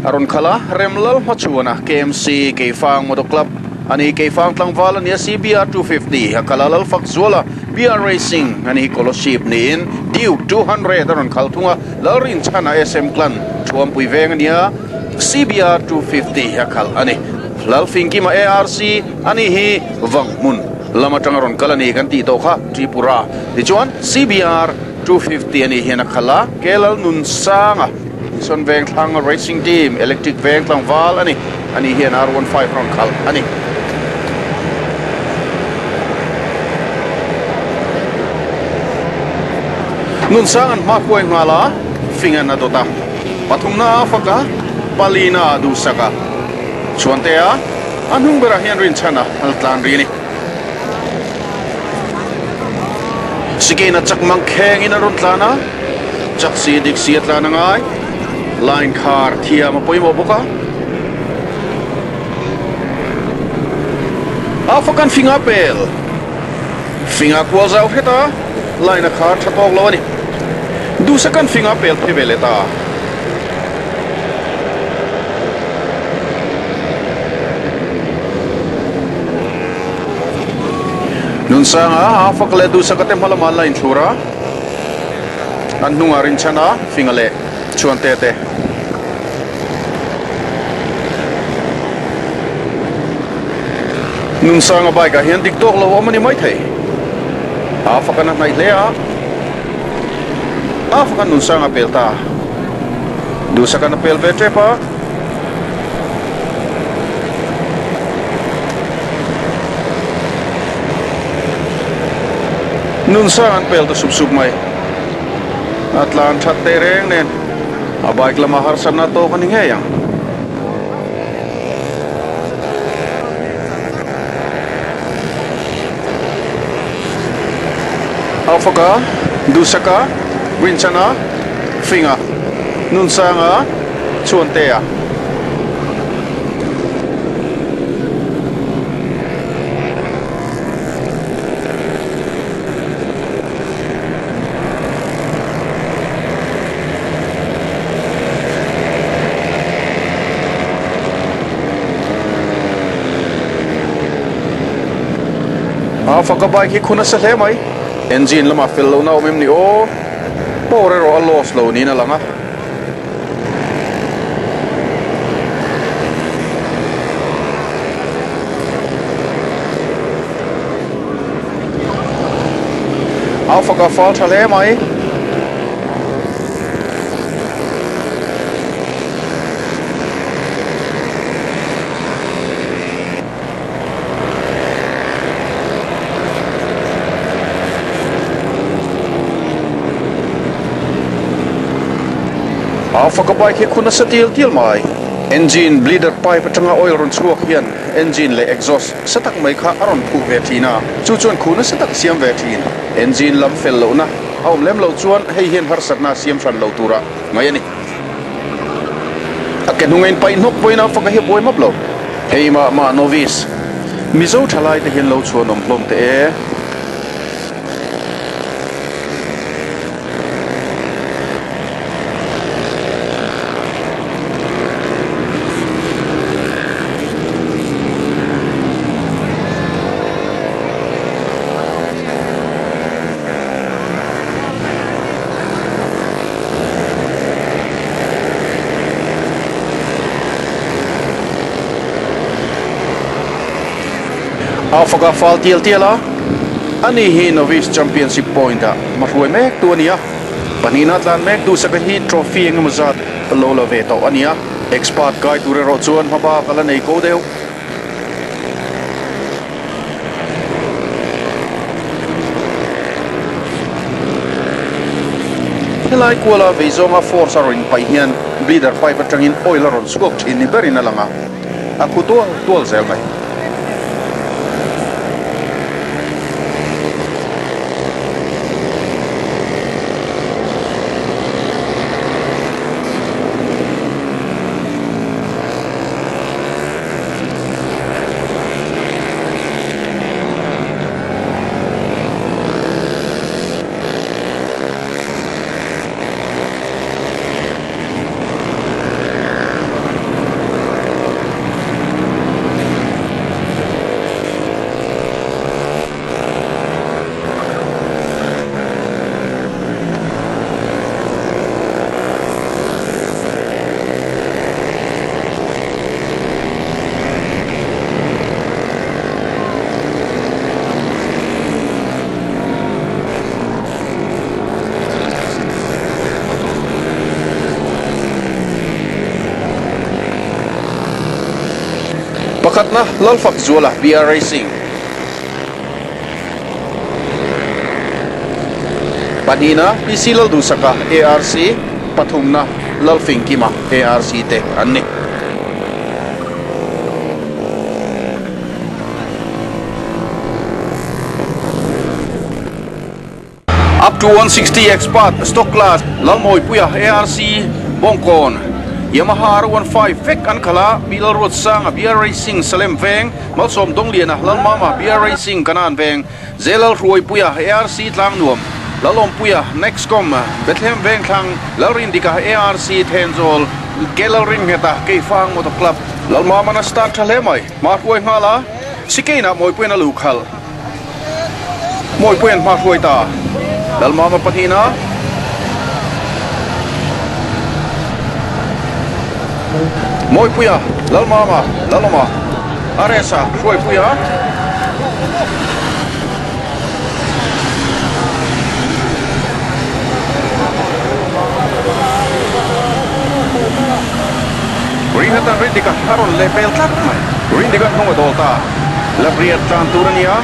A rawn khalh a, Remlal hmachhuana KMC Keifang Motor Club a ni. Keifang tlangval a ni a, CBR 250 a khalh a, Lalfakzuala BR Racing a ni hi Kolasib niin Duke 200 a rawn khalh thung a, Lalrinchhana SM Clan Thuampui veng a ni a, CBR 250 a khalh a ni. Lalfingkima ARC a ni hi Vanghmun lam atanga rawn kal a ni kan tih tawh kha Tripura. Tichuan CBR 250 a nih hian a khalh a, Kelalnunsanga Mission Vengthlang Racing Team Electric Veng tlangval a ni. A nih hian R15 a rawn khalh a ni. Nunsang an hma huai nghal a, fing an a dawt a, pathumna a fak a, palina a duhsak a, Chhuantea a hnung berah hian rinchhan a la tlan ri a ni. Sikina chak mang khengin a rawn tlan a, chak si dik si a tlan a ngai. Line khar thiam a pawimawh bawk a. A fakan finga pel. Finga kual zau hret a, line a khar tha tawk lo a ni. Duhsakan finga pel phei ve leh ta. Nunsanga a fak leh duhsaka te hma lamah an la inthlur a, an hnungah rinchhan a finga leh chhuante te. Nunsanga bike ah hian dik tawk lo a awm a ni maithei. A fakan a hnaih hle a, a fakan Nunsanga pel ta. Duhsakan a pel ve tep a. Nunsang an pel ta sup sup mai. A tlan that teh reng nen a bike lama harsatna tawk a ni ngei ang. Alfaka, Duhsaka, Rinchana, Finga, Nunsanga, Chhuantea. A faka bike hi khu nasa hle mai engine lamah fel lohna a awm em ni aw power erawh a loss lo niin a lang a. A faka fal tha hle mai. A faka bike hi khu nasa tial tial mai. Engine bleeder pipe atanga oil rawn chhuak hian engine leh exhaust sa tak mai kha a rawn phuh ve thin a, chu chuan khu nasa tak a siam ve thin. Engine lam fel lohna a awm lem loh chuan hei hian harsatna a siam hran lo tura ngaih a ni. A ke hnung a inpaih hnawk pawhin a fak a hi a buai map lo. Hei mah mah novice Mizo thalai te hian lo chhuan awm hlawm teh e. A faka fal tial tial a, ani hi Novice Championship point ah hmahruai mek tu a ni a, pahnihna tlan mek duhsaka hi trophy eng emaw zat lo la ve tawh a ni a, expert kai tur erawh chuan hmabak a la nei ko deuh. Helai kuala vei zawnga force a rawn inpaih hian bleeder pipe atangin oil a rawn chhuak thin ni berin a lang a, a khu tual tual zel mai. Pakhatna Lalfakzuala BR Racing. Pahnihna PC Lalduhsaka ARC, pathumna Lalfingkima ARC te an ni. Up to 160 Expert Stock Class Lalmawipuia ARC Bawngkawn Yamaha R15 vek an khalh a, Pi Lalruatsanga BR Racing Salem Veng, Malsawm Dawngliana Lalmama BR Racing Kanan Veng, Zelalhruaipuia ARC Tlangnuam, Lalawmpuia Nexcom Bethlehem Vengthlang, Lalrindika ARC Thenzawl, Ke Lalringheta Keifang Motor Club. Lalmama'n a start tha hle mai, hma hruai nghal a, Sikeinah Mawipuia'n a luh khalh. Mawipuia'n hma hruai ta. Lalmama pahnihna. Mawipuia, Lalmama, Lalawma, Aresa, Hruaipuia. Ringhatan Rindika a rawn leh pel tlat mai. Rindika hnung a dawl ta. Labriat tlan tur a nia.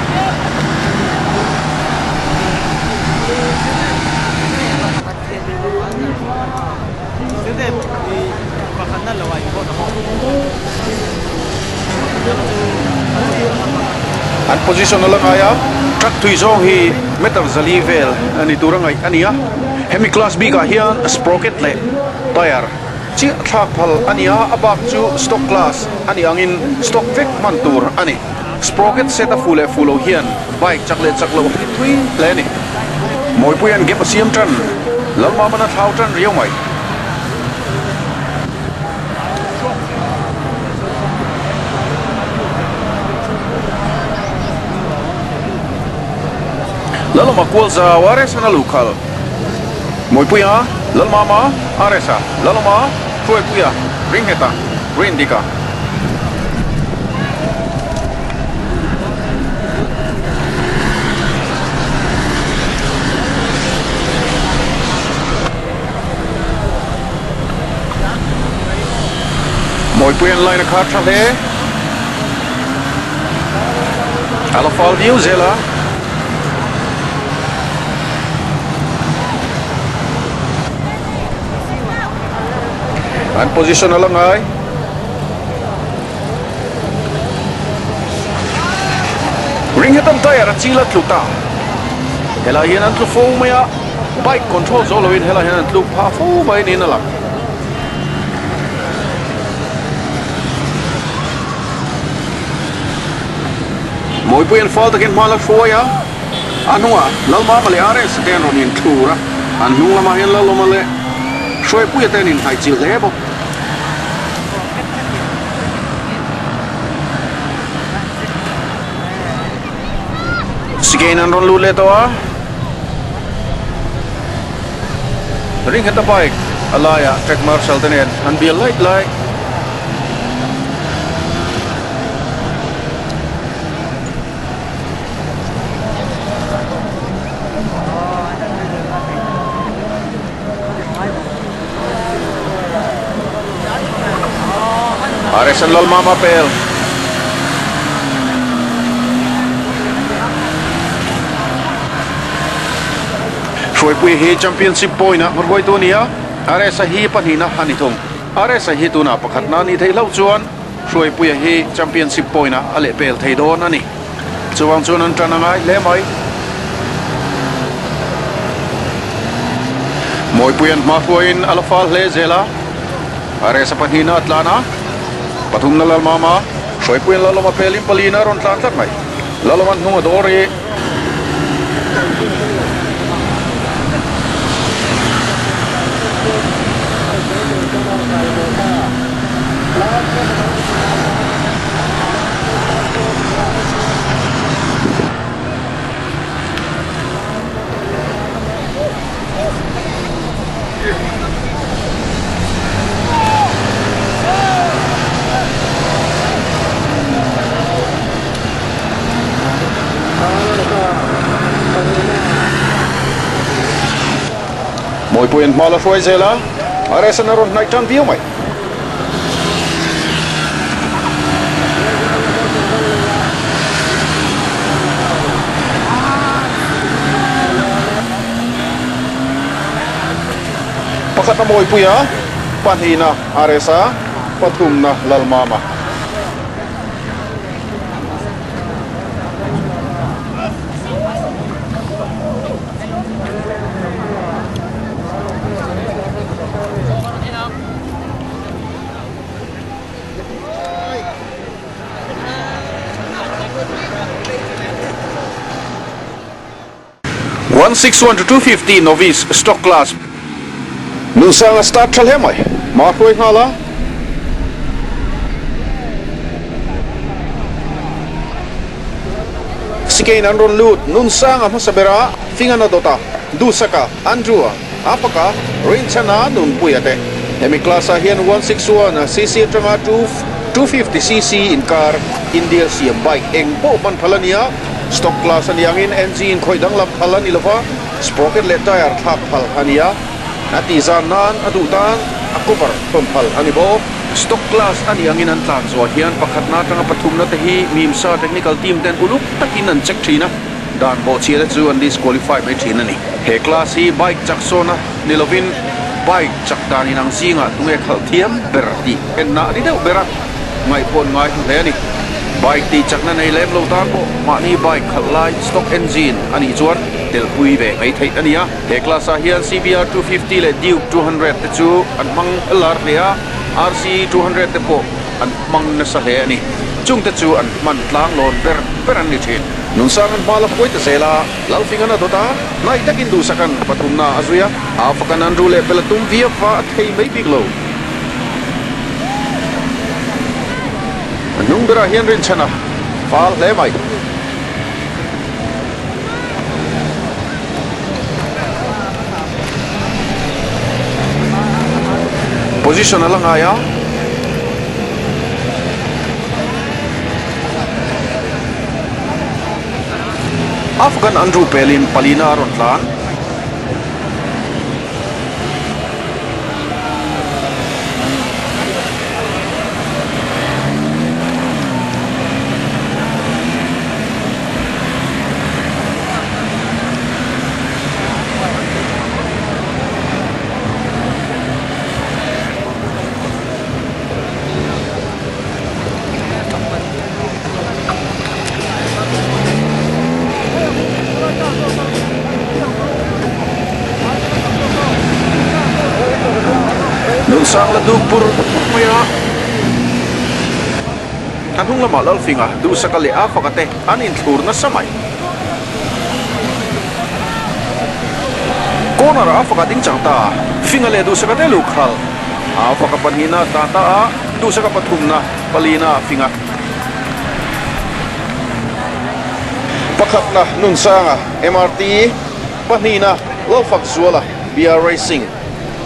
An position a la ngai a, truck tui zawng hi meter zali vel a ni tur a ngaih a ni a. Hemi class bikah hian sprocket leh tyre chiah thlak phal a ni a, a bak chu stock class a nih angin stock vek hman tur a ni. Sprocket set a fu leh fu lo hian bike chak leh chak loh hi thui hle a ni. Mawipuia'n gap a siam tan, Lalmama'n a thlau tan riau mai. Lalawma kual zau a resa na luhkhal. Mawipuia, Lalmama, a resa, Lalawma, Hruaipuia, Ringheta, Rindika. Mawipui an line a khar tha hle. A la fal viau zel a. An position a la ngai. Ring hetan tyre a chil a tlu ta. Helai hian an tlu fo mai a, bike control zo loin helai hian an tluk phah fo mai niin a lang. Mawipui an fal takin hma la hruai a, a hnungah Lalmama leh RS te an rawn inthlur a, an hnung lamah hian Lalawma leh Hruaipuia te an inhnaihchilh hle bawk. Sigain an rawn lut leh tawh a, Ringheta bike a laiah track marshal te nen an bial laih laih. Aresan Lalmama pel. Hruaipui hi championship point ah hruaitu a ni a, Aresa hi pahnihna a ni thung. Aresa hi tunah pakhatna a nih theih hlauh chuan Hruaipuia hi championship point ah a lehpel thei dawn a ni. Chuvang chuan an tan a ngai hle mai. Mawipuia'n hma hruaiin a la fal hle zel a, a resa pahnihna a tlan a, pathumna Lalmama, Hruaipuia'n Lalawma pelin palina a rawn tlan tlat mai. Lalawma'n hnung a dawr i. Mawipuia'n hma la hruai zel a, RS-a'n a rawn hnaih tan viau mai. Pakhatna Mawipuia, pahnihna RSa, pathumna Lalmama. 161 to 250 novice stock class. Nunsanga start tha hle mai. Ma hruai nghal a. Sikein an rawn lut. Nunsanga hmasa bera Fingana dawta Duhsaka, Andrew-a, Apaka, Rinchhana, Nunpuia te. Hemi class ah hian 161 cc atanga 250 cc inkar India siam bike eng pawh hman phal a ni a. Stock class a ni angin engine khawih danglam phal a ni lova, sprocket leh tyre thlak phal a ni a, a tih zan nan a duh tan a cover thawn phal a ni bawk. Stock class a nih angin an tlan zuah hian pakhatna atanga pathumna te hi Mimsa technical team ten uluk takin an check thin a, dan bawhchhiah te chu an disqualify mai thin a ni. He class hi bike chak sawna ni lovin bike chak dan inang zingah tunge khalh thiam ber tih enna a ni deuh ber a. Ngaihpawn ngai hmu hle a ni. Bike tih chakna nei lem lo tan pawh mahni bike khalh lai stock engine a nih chuan telpui ve mai theih a ni a. He class ah hian CBR 250 leh Duke 200 te chu an hmang lar hle a, RC 200 te pawh an hmang nasa hle a ni. Chung te chu an hman tlang lawn ber ber an ni thin. Nunsang an hma la huai ta zel a, Lalfingan a dawt a, hnaih takin duhsakan pathumna a zui a, a fakan an ru leh bel a tum viau va a thei mai bik lo. A hnung berah hian rinchhan a fal hle mai. Position a la ngai a. Afghan an ru pelin palina a rawn tlan. Nunsang la duk pur mai a, a hnung lamah Lalfinga, Duhsaka leh Afaka te an inthlur nasa mai. Corner ah Afaka ding chang ta, Finga leh Duhsaka te luhkhal. Afaka pahnihna a tlan ta a, Duhsaka pathumna, palina Finga. Pakhatna Nunsanga, MRT, pahnihna Lalfakzuala, BR Racing.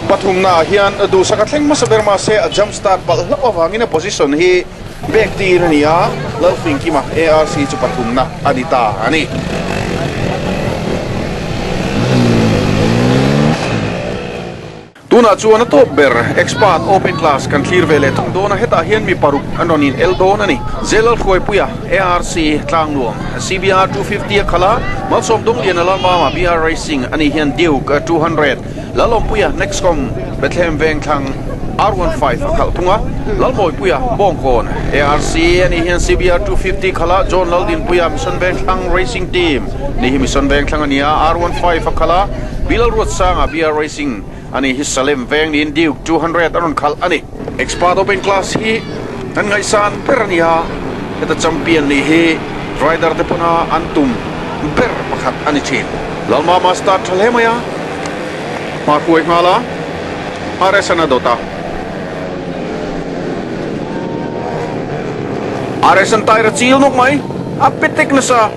Pathumna ah hian duhsak a thleng hmasa ber mahse a jump start palh hlauh avangin a position hi bek tir a ni a, Lalfingkima, ARC, chu pathumna a ni ta a ni. Tunah chuan a tawp ber Expert Open Class kan thlir ve leh thung dawn a, hetah hian mi paruk an rawn in el dawn a ni. Zelal Hruaipuia, ARC, Tlangnuam, CBR 250 a khalh a, Malsawm Dawnglian a Lalmama, BR Racing, ani hian Duke 200, Lalawmpuia, Nexcom, Bethlehem Vengthlang, R15 a khalh thung a, Lalmawipuia, Bawngkawn, ARC, ani hian CBR 250 khalh a, John Laldinpuia, Mission Vengthlang Racing Team, ni hi Mission Vengthlang a ni a, R15 a khalh a, Bilal Ruatsanga, BR Racing, ani hi Salem veng niin Duke 200 a rawn khalh a ni. Expert Open Class hi an ngaihsan ber a ni a, heta champion nih hi rider te pawna an tum ber pakhat a ni thin. Lalmama start tha hle mai a, hma hruai nghal a, RS-an a dawt a. RS-an tyre a chil nawk mai, a pe tek nasa.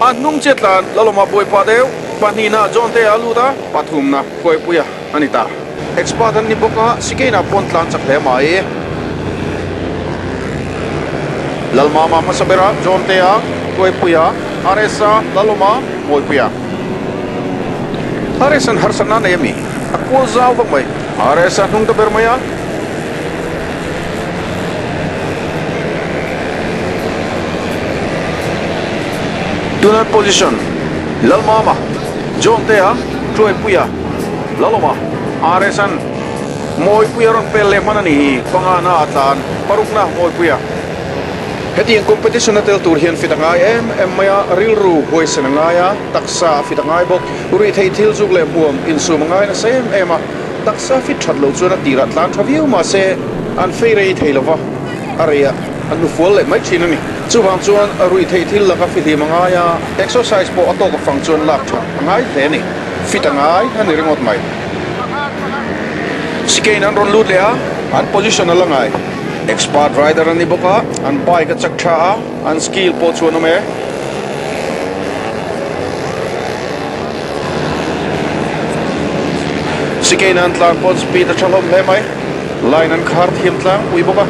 A hnung chiat tlan Lalawma buaipa deuh pahnihna John te a lut a, pathumna Khuaipuia a ni ta. Expert an ni bawk a, Sikeina pawn tlan chak hle mai. Lalmama hmasa bera John te a, Khuaipuia, RS-a, Lalawma, Mawipuia. RS-an harsatna a nei a mi? A kual zau vak mai. RS-a hnung ta ber mai a. Tunah position Lalmama, John Tea, Tuaipuia, Lalawma, RS-an. Mawipuia rawn pel leh hman a ni hi. Pangana a tlan parukna Mawipuia. Hetiang competition a tel tur hian fit a ngai em em mai a, rilru huaisen a ngai a, taksa a fit a ngai bawk. Ruihtheih thil zuk leh hmuam insum a ngai nasa em em a, taksa fit that loh chuan a tirah tlan tha viau mahse an fei rei thei lova, a rei a an hnufual leh mai thin a ni. Chuvang chuan ruihtheih thil laka fihlim a ngai a, exercise pawh a tawk a fang chuan lak that a ngai hle a ni. Fit a ngai a ni ringawt mai. Chicane an rawn lut leh a, an position a la ngai. Expert rider an ni bawk a, an bike a chak tha a, an skill pawh chu an awm e. Chicane an tlan pawn speed a tha hlawm hle mai. Line an khar thiam tlangpui bawk a.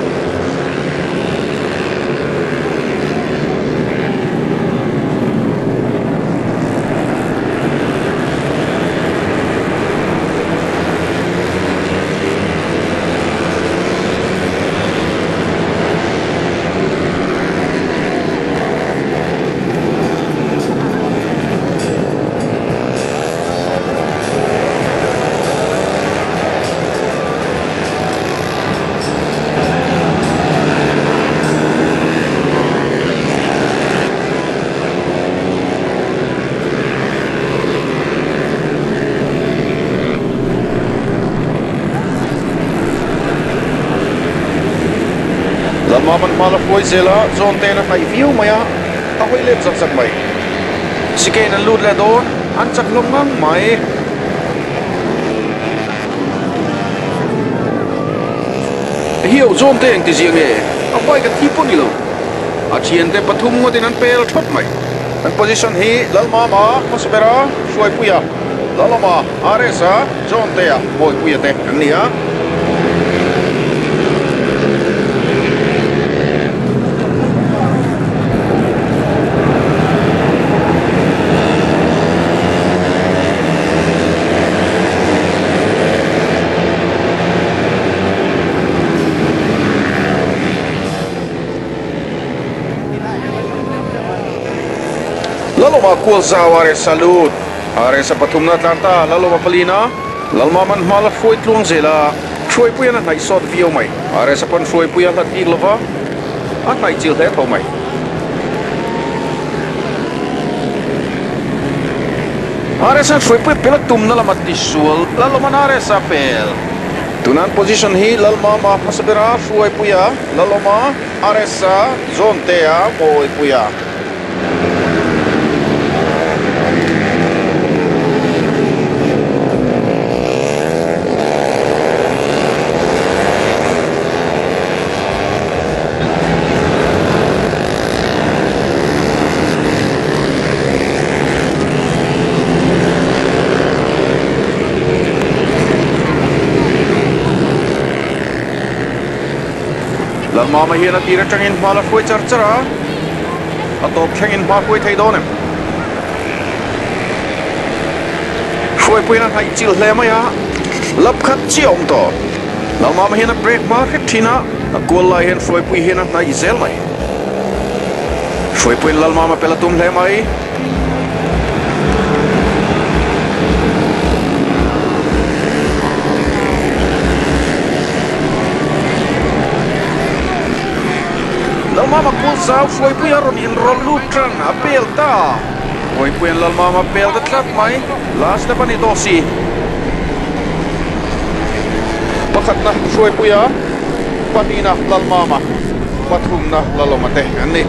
Lalmam an hma la hruai zel a, John te in a hnaih viau mai a, a hawi let zak zak mai. Chicane an lut leh dawn, an chak hlawm ngang mai. Hiau John te engti zia nge? A bike a thi pawh ni lo. A thiante pathum ngawtin an pel thawt mai. An position hi Lalmama, hmasa bera, Hruaipuia, Lalawma, RS-a, John te-a, Bawipuia te an ni a. Lalawma kual zau a resa lut a resa pathumna tlan ta Lalawma palina Lalmaman hma la hruai tluang zel a Hruaipuian a hnaih sawt viau mai a resa pawn Hruaipuia hlat bik lova a hnaih chil hle tho mai. RSA hruaipui pel a tumna lama tisual Lalawman RSA pel. Tunan position hi Lalmama hmasa bera hruaipuia Lalawma RSA Zawntea Mawipuia. Lalmama hian a tir atangin hma la hruai char char a, a tawp thlengin hma hruai thei dawn em? Hruaipuiin a hnaih chilh hle mai a, lap khat chiah a awm tawh. Lalmama hian a brake hma hret thin a, a kual lai hian hruaipui hian a hnaih zel mai. Hruaipuiin Lalmama pel a tum hle mai. Lalmama kual zau Hruaipui a rawn inrawlh lut tan a pel ta. Hruaipuiin Lalmama pel ta tlat mai. Last step a ni tawh si. Pakhatna Hruaipuia, pahnihna Lalmama, pathumna Lalawma te an ni.